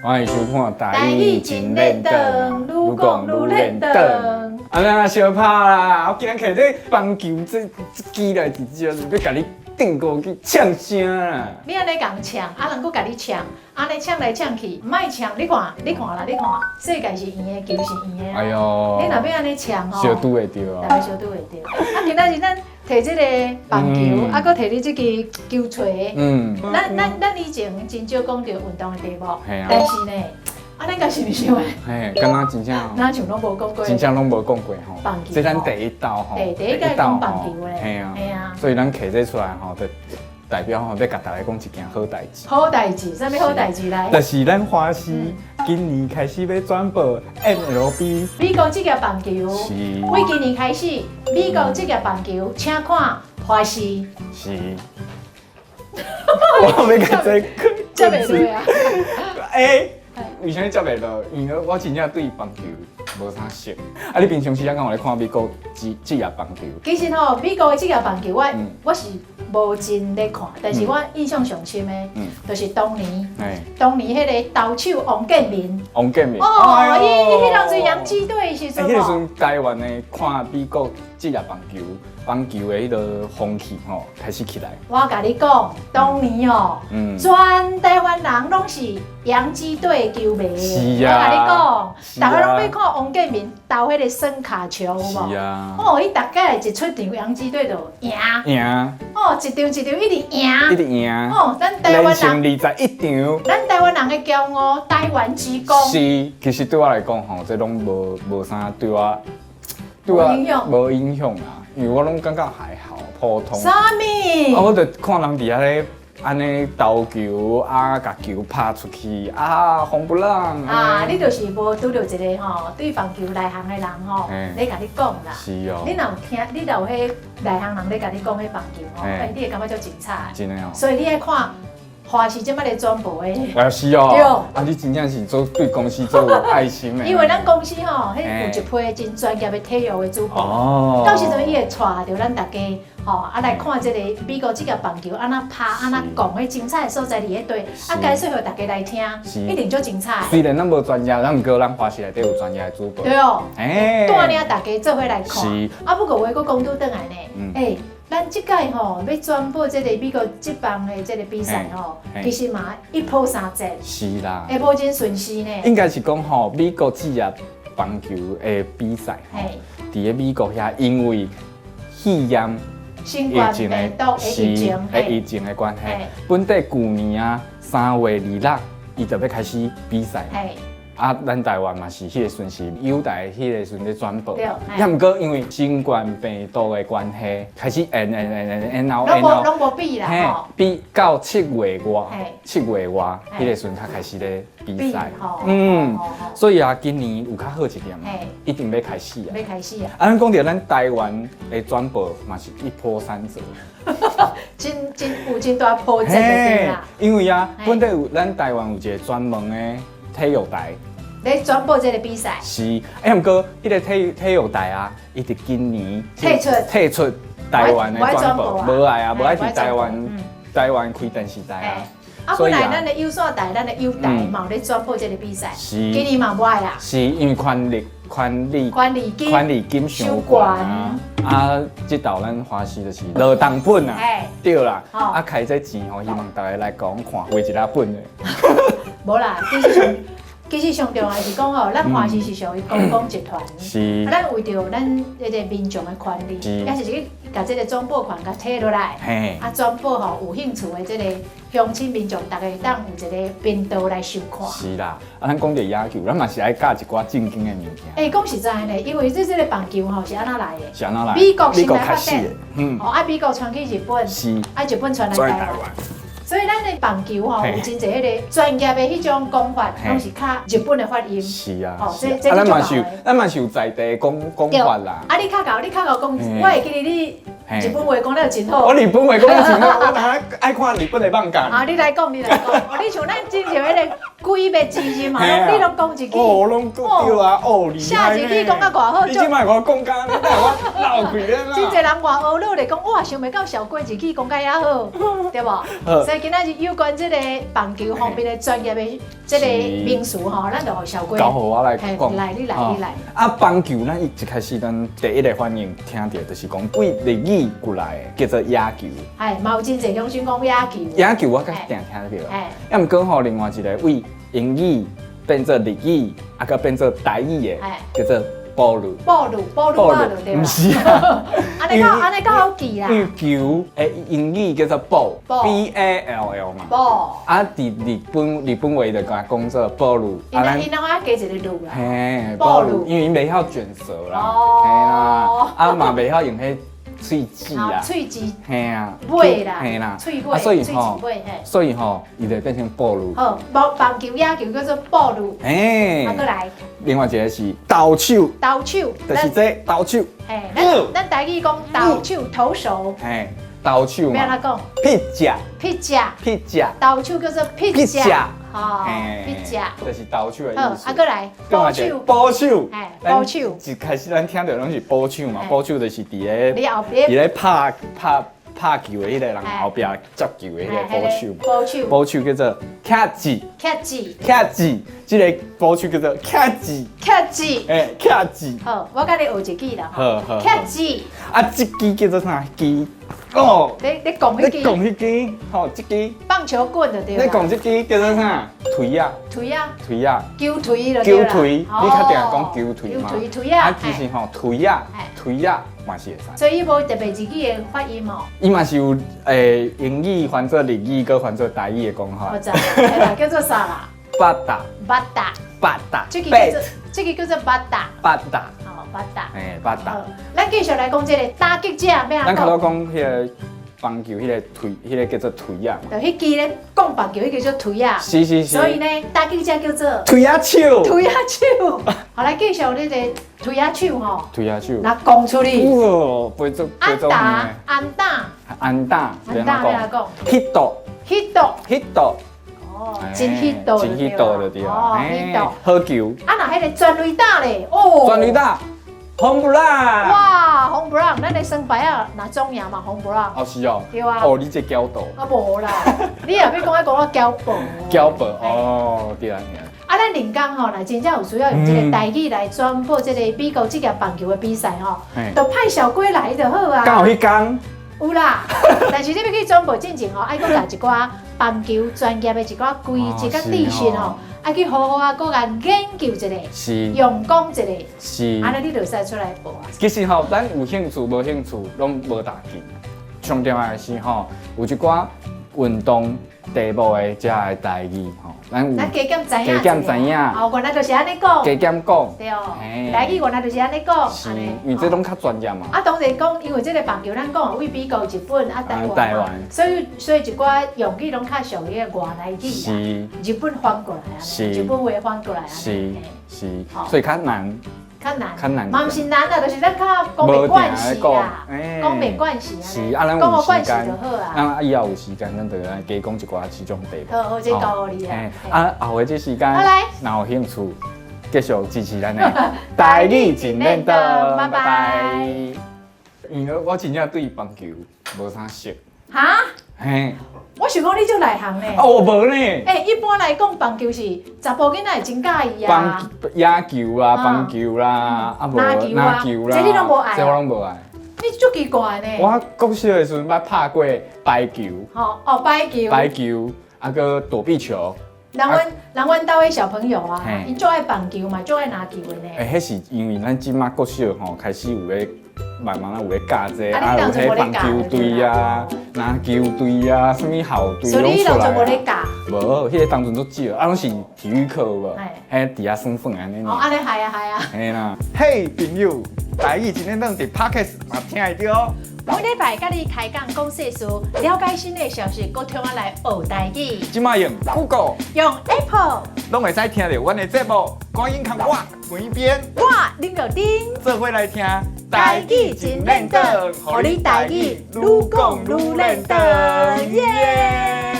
歡迎收看《台語真練轉》，愈講愈練轉。按呢啊，相拍啦！我今日摕這棒球這支來直接欲共你頂過去嗆聲啦！你按呢共嗆，啊人閣共你嗆，按呢嗆來嗆去，毋愛嗆，你看，你看啦，你看，世界是圓的，球是圓的。哎喲，你若欲按呢嗆吼，相拄會著啊！逐家相拄會著。啊，今仔日咱提這個棒球，啊，閣提你這支球錘。咱以前真少講著運動的題目，但是呢，啊，咱敢是毋是話？嘿，敢若真正，若像攏無講過。真正攏無講過吼。棒球。這咱第一道吼。對，第一屆講棒球咧。嘿啊。嘿啊。所以咱摕這出來吼，就代表吼，欲共大家講一件好代誌。好代誌，啥物好代誌來？就是咱華視今年開始欲轉播 MLB。美國職業棒球。是。為今年開始，美國職業棒球，請看華視。是。我欲共這接袂落啊！欸，為啥物接袂落？因為我真正對棒球無啥熟。啊，你平常時間敢有咧看美國職業棒球？其實吼，美國的職業棒球我是無真咧看，但是我印象上深的，就是當年，當年彼個投手王建民。王建民。哦，伊彼當陣洋基隊的時陣。彼個時陣台灣的看美國職業棒球的彼個風氣吼開始起來。我共你講，當年哦，全台灣人攏是洋基隊的球迷。是啊。我共你講，逐家攏欲看王建民投彼個伸卡球，有無？是啊。哦，伊逐擺一出場，洋基隊就贏。贏。哦，一場一場一直贏。一直贏。哦，咱台灣人。 連勝21場。咱台灣人的驕傲，台灣之光。是，其實對我來講吼，這攏無啥對我，對我無影響啊。因為我攏感覺還好，普通。啥物？啊，我就看人佇遐咧，按呢投球啊，共球拍出去啊，風不浪。啊，你就是無拄著一個吼，對棒球內行的人吼，咧共你講啦。是哦。你若有聽，你若有彼內行人咧共你講彼棒球吼，欸，你會感覺足精彩。真的哦。所以你愛看華視這擺咧轉播的。啊是哦。對。啊，你真正是做對公司做有愛心的。因為咱公司吼，彼有一批真專業的體育的主播。到時陣伊會帶著咱逐家吼，啊來看這個美國職業棒球按怎拍、按怎講，彼精彩的所在佇彼佗，啊解說予逐家來聽，一定足精彩。雖然咱無專業，咱毋過咱華視內底有專業的主播。對哦。帶領逐家做伙來看。啊，不過話閣講拄轉來呢，欸，咱這屆吼欲轉播這個美國職棒的這個比賽吼，其實嘛一波三折。是啦。會無真順勢呢。應該是講吼，美國職業棒球的比賽，佇咧美國遐，因為肺炎新冠病毒的疫情的疫情的關係，本底舊年啊3月26，伊就欲開始比賽。啊，咱台灣嘛是彼個時陣是友台彼個時陣咧轉播，也毋過因為新冠病毒的關係，開始延延延延延後延後，攏無比啦吼，比到7月外，7月外彼個時陣才開始咧比賽。嗯，所以啊，今年有較好一點，一定欲開始啊，欲開始啊。啊，咱講著咱台灣的轉播嘛是一波三折，真真有真大波折的對啦。因為啊，本底有咱台灣有一個專門的體育台。咧轉播這個比賽。是，欸，毋過彼個體育台啊，伊佇今年退出台灣的轉播，無愛啊，無愛佇台灣開電視台啊。啊，本來咱的有線台、咱的友台嘛有咧轉播這個比賽，是，今年嘛無愛啊。是因為權利權利金權利金傷懸啊！啊，這道咱華視就是落重本啊，對啦，啊，開這錢吼，希望大家來講看花一下本的。無啦，其實上重要是講吼，咱華視是屬於公共集團，是，咱為著咱彼個民眾的權利，也是去共這個轉播權共提落來，啊，轉播予有興趣的這個鄉親民眾，逐家會當有一個頻道來收看。是啦，啊，咱講著野球，咱嘛是愛教一寡正經的物件。欸，講實在的，因為這個棒球吼是按怎來的？是按怎來？美國先來發展，哦，啊，美國傳去日本，啊，日本傳來台灣。所以咱的棒球吼，有真濟彼個專業的彼種講法，攏是較日本的發音。是啊，啊，咱嘛是有在地講法啦。啊，你較𠢕講，我會記得你日本話講得真好。我日本話講得真好，我愛看日本的漫畫。啊，你來講，你來講。哦，你像咱之前彼個鬼滅之刃嘛，你攏講一句。哦，攏對啊，哦，厲害。下一句講甲偌好。你這擺我講甲，你等我鬧開咧真濟人話學老咧講，哇，想袂到小龜日語講甲遐好，對無？所以今仔日有關這個棒球方面的專業的這個名詞吼，咱就予小龜交予我來講。來，你來，你來。啊，棒球咱一開始咱第一個反應聽著就是講對日語過來的，叫做野球。係，嘛有真濟鄉親講野球。野球我較定聽著。啊，毋過吼，另外一個為英語變做日語，啊，閣變做台語的，叫做ボール。ボール，ボールボール對毋是啊。按呢較按呢較好記啦。因為球的英語叫做 ball，B A L L 嘛。 ball。啊，佇日本話就共講做ボール。𪜶𪜶攏愛加一個ル啦。嘿，ボール，因為𪜶袂曉捲舌啦。哦。嘿啦，啊嘛袂曉用彼喙齒啊。喙齒。嘿啊。尾啦。嘿啦。喙尾。所以吼，所以吼，伊就變成ボール。好，棒棒球、野球叫做ボール。嘿。啊，閣來。另外一個是投手。投手。就是這投手。嘿，咱咱台語講投手投手。嘿，投手嘛。欲按怎講？ピッチャー。ピッチャー。ピッチャー。投手叫做ピッチャー。哦，ピッチャー。就是投手的意思。啊，閣來。捕手。捕手。嘿，捕手。一開始咱聽著攏是捕手嘛，捕手就是佇咧佇咧拍拍拍球的彼個人後壁接球的彼個捕手。捕手。捕手叫做キャッチ。キャッチ。キャッチ。這個捕手叫做キャッチ。キャッチ。欸，キャッチ。好，我共你學一句啦。好好。キャッチ。啊，這支叫做啥支？哦。你講彼支。你講彼支，吼，這支。棒球棍就對啦。你講這支叫做啥？槌仔。槌仔。槌仔。球槌就對啦。球槌，你較定講球槌嘛？球槌槌仔。啊，其實吼，槌仔，槌仔嘛是會使。所以伊無特別日語的發音哦。伊嘛是有欸英語翻做日語，閣翻做台語的講法。我知，叫做啥啦？バッタ。バッタ。バッタ。這個叫做這個叫做バッタ。バッタ。哦，バッタ。欸，バッタ。咱繼續來講這個打擊者欲按怎講？咱較早講彼個棒球，彼個槌，彼個叫做槌仔嘛。就彼支咧講棒球，彼個叫做槌仔。是是是。所以呢，打擊者叫做槌仔手。槌仔手。好，來繼續你個槌仔手吼。槌仔手。來講出去。哇，飛做飛做安打，安打。安打。安打欲按怎講？ヒット。ヒット。ヒット。哦，真ヒット。真ヒット就對。哦，ヒット。好球。啊，若彼個全壘打咧，哦。全壘打。ホームラン！哇，ホームラン，咱的耍牌仔，若總贏嘛，ホームラン。哦，是哦。對啊。哦，你這驕導。啊，無啦，你若欲講愛講我驕寶。驕寶哦，對啊。啊，咱連工吼，若真正有需要用這個台語來轉播這個美國職業棒球的比賽吼，就派小龜來就好啊。敢有彼工？有啦，但是你欲去轉播進前吼，愛閣共一寡棒球專業的一寡規則佮知識吼。愛去好好啊，閣共研究一下，用講一下，按呢你就會使出來報啊。其實吼，咱有興趣無興趣攏無大緊，上重要的是吼，有一寡運動題目的遮的台語吼，咱有咱加減知影，加減知影。哦，原來就是按呢講。加減講。對哦，台語原來就是按呢講。是，因為這攏較專業嘛。啊，當然講，因為這個棒球，咱講為美國、日本啊、台灣，所以一寡用語攏較屬於外來語。日本翻過來啊，日本話翻過來啊。是是，所以較難。較難。較難。嘛毋是難啊，就是咱較講袂慣勢啊，講袂慣勢啊。是啊，咱有時間，就好啊。咱以後有時間，咱就來加講一寡這種題目。好好，這交予你啊。啊，後個這時間，若有興趣，繼續支持咱的台語真練檔，拜拜。因為我真正對棒球無啥熟。哈？嘿。我想講你足內行呢。哦，無呢。欸，一般來講，棒球是查埔囡仔會真佮意啊。棒野球啦，棒球啦，啊無籃球啦，這你攏無愛。這我攏無愛。你足奇怪呢。我國小的時陣捌拍過排球。哦哦，排球。排球，啊閣躲避球。人阮兜的小朋友啊，𪜶足愛棒球嘛，足愛籃球的呢。欸，彼是因為咱這馬國小吼開始有咧。慢慢啊有咧教這個，啊有彼棒球隊啊、籃球隊啊、啥物校隊攏出來。無，彼個當陣足少，啊攏是體育課有無？彼佇遐耍耍按呢。哦，按呢係啊係啊。嘿啦。嘿，朋友，台語真練檔佇 Podcast 嘛聽會著哦。每禮拜佮你開講講世事，了解新的消息，閣通仔來學台語。這馬用 Google，用 Apple，攏會使聽著阮的節目。趕緊共我關邊，我林玉珍，做伙來聽台語真練檔，予你台語愈講愈練檔，耶！